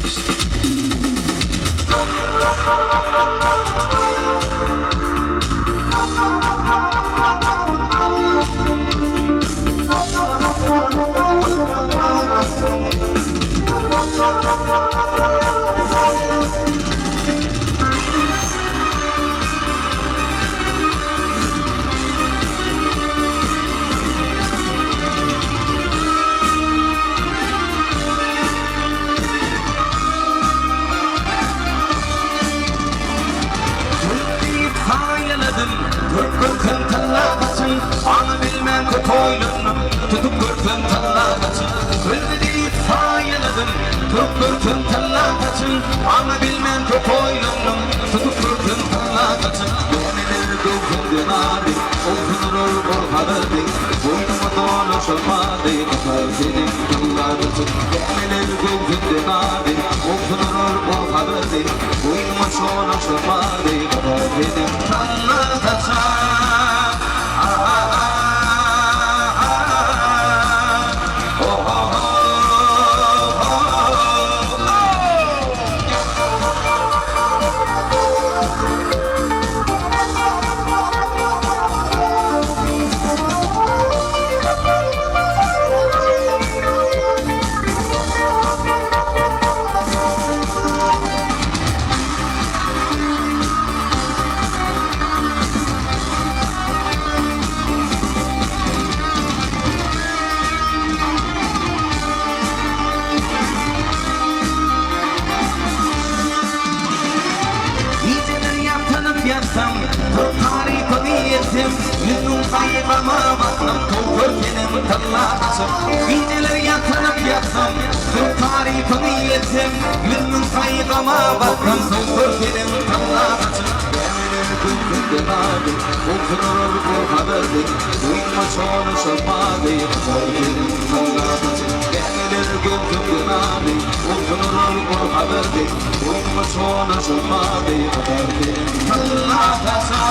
Gül diýip saýaladym, Görüp görsem tylla saçyň, Aňa bilmän köp oýlandym, Tutup görsem tylla saçyň. Gül diýip saýaladym, Turup görsem tylla saçyň, Aňa bilmän köp oýlandym, Tutup görsem tylla saçyň. Gämiler göwsümde nary, Owsun urar ol Hazardy, Boýnuma dolaşalmady, Gapar seniň tylla saçyň. Gämiler göwsümde nary, Owsun urar ol Hazardy, Boýnuma çolaşalmady, Gapar seniň tylla saçyň. Gijeler ýatynyp ýatsam, Turup tarypyňy etsem, Ýüzüň gaýgama batsam, Köwser senem tylla saçyp. Gijeler ýatynyp ýatsam, Turup tarypyňy etsem, Ýüzüň gaýgama batsam, Köwser senem tylla saçyp. Gämiler göwsümde nady, Owsun urar ol Hazardy, Boýnuma çolaşalmady, Gapar senem tylla saçyp. Gämiler göwsümde nady, Owsun urar ol Hazardy, Boýnuma çolaşalmady, Gapar senem tylla saçyp.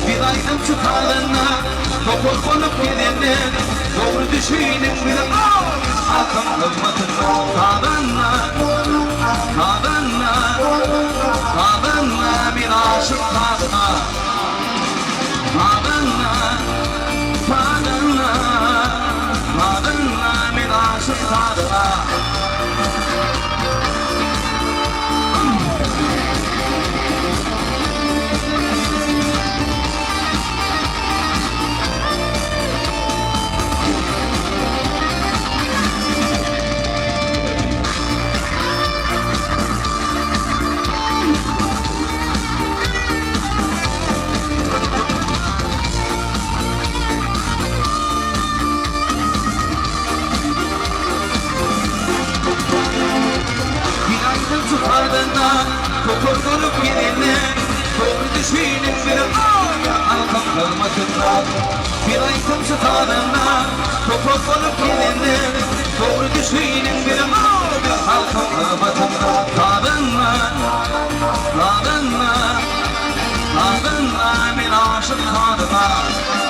Bir aýdymçy sazanda Topar bolup gelende Dogry düşüniň bize Halkyň hyzmatynda Sazanda Sazanda Sazanda Men aşyk sazyna Sazanda Sazanda Sazanda Men aşyk sazyna. Bir aýdymçy sazanda Topar bolup gelende Dogry düşüniň biziň Halkyň hyzmatynda Bir aýdymçy sazanda Topar bolup gelende Dogry düşüniň biziň Halkyň hyzmatynda Sazanda Sazanda Sazanda Men aşyk sazyňa.